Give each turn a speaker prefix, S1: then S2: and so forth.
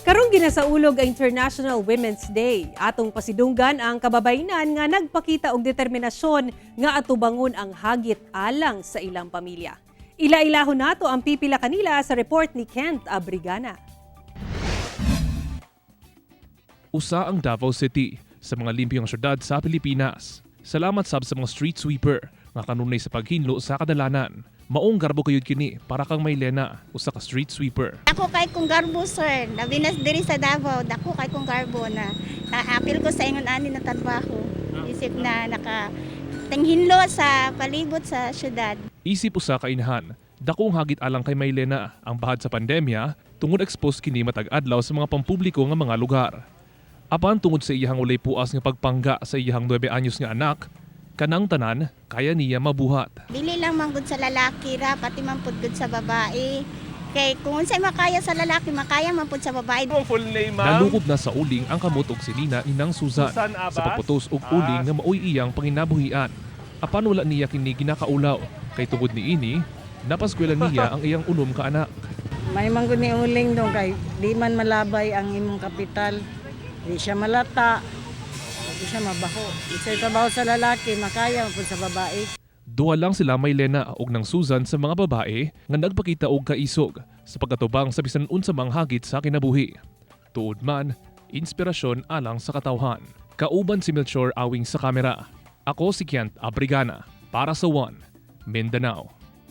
S1: Karong ginasaulog ang International Women's Day. Atong pasidunggan ang kababayenan nga nagpakita og determinasyon nga atubangon ang hagit alang sa ilang pamilya. Ila-ilahon nato ang pipila kanila sa report ni Kent Abrigana.
S2: Usa ang Davao City sa mga limpyong syudad sa Pilipinas. Salamat sab sa mga street sweeper nga kanunay sa paghinlo sa kadalanan. Maong garbo kayod kini para kang Maylena, usa ka street sweeper.
S3: Dako kay kong garbo, sir. Labi na diri sa Davao, dako kay kong garbo na naapil ko sa ingon ani na trabaho. Isip na naka tinghinlo sa palibot sa syudad.
S2: Isip usa ka inahan, dakong hagit alang kay Maylena ang bahad sa pandemya tungod expose kini matag adlaw sa mga pampubliko nga mga lugar. Apan tungod sa iyahang walay puas nga pagpangga sa iyahang 9 anyos nga anak, kanang tanan kaya niya mabuhat.
S3: Dili lang man gud sa lalaki ra, pati man pud gud sa babae. Kay kung unsay makaya sa lalaki, makaya man pud sa babae.
S4: Ang full name, ma'am?
S2: Nalukob na sa uling ang kamot og sinina ni Nang Susan
S4: Susan Abbas?
S2: sa pagputos og uling nga maoy iyang panginabuhian. Apan wala niya kini ginakaulaw kay tungod niini napaskwela niya ang iyang unom ka anak.
S5: May manggod ni uling dong kay di man malabay ang imong kapital. Di siya malata. Di siya mabaho. Sa trabaho sa lalaki, makaya man pud sa babae.
S2: Duha lang sila Maylena og nang Susan sa mga babae nga nagpakita og kaisog sa pagkatubang sa bisan unsa mang hagit sa kinabuhi. Tuod man, inspirasyon alang sa katawhan. Kauban si Melchor Awing sa kamera. Ako si Kent Abrigana para sa One, Mindanao.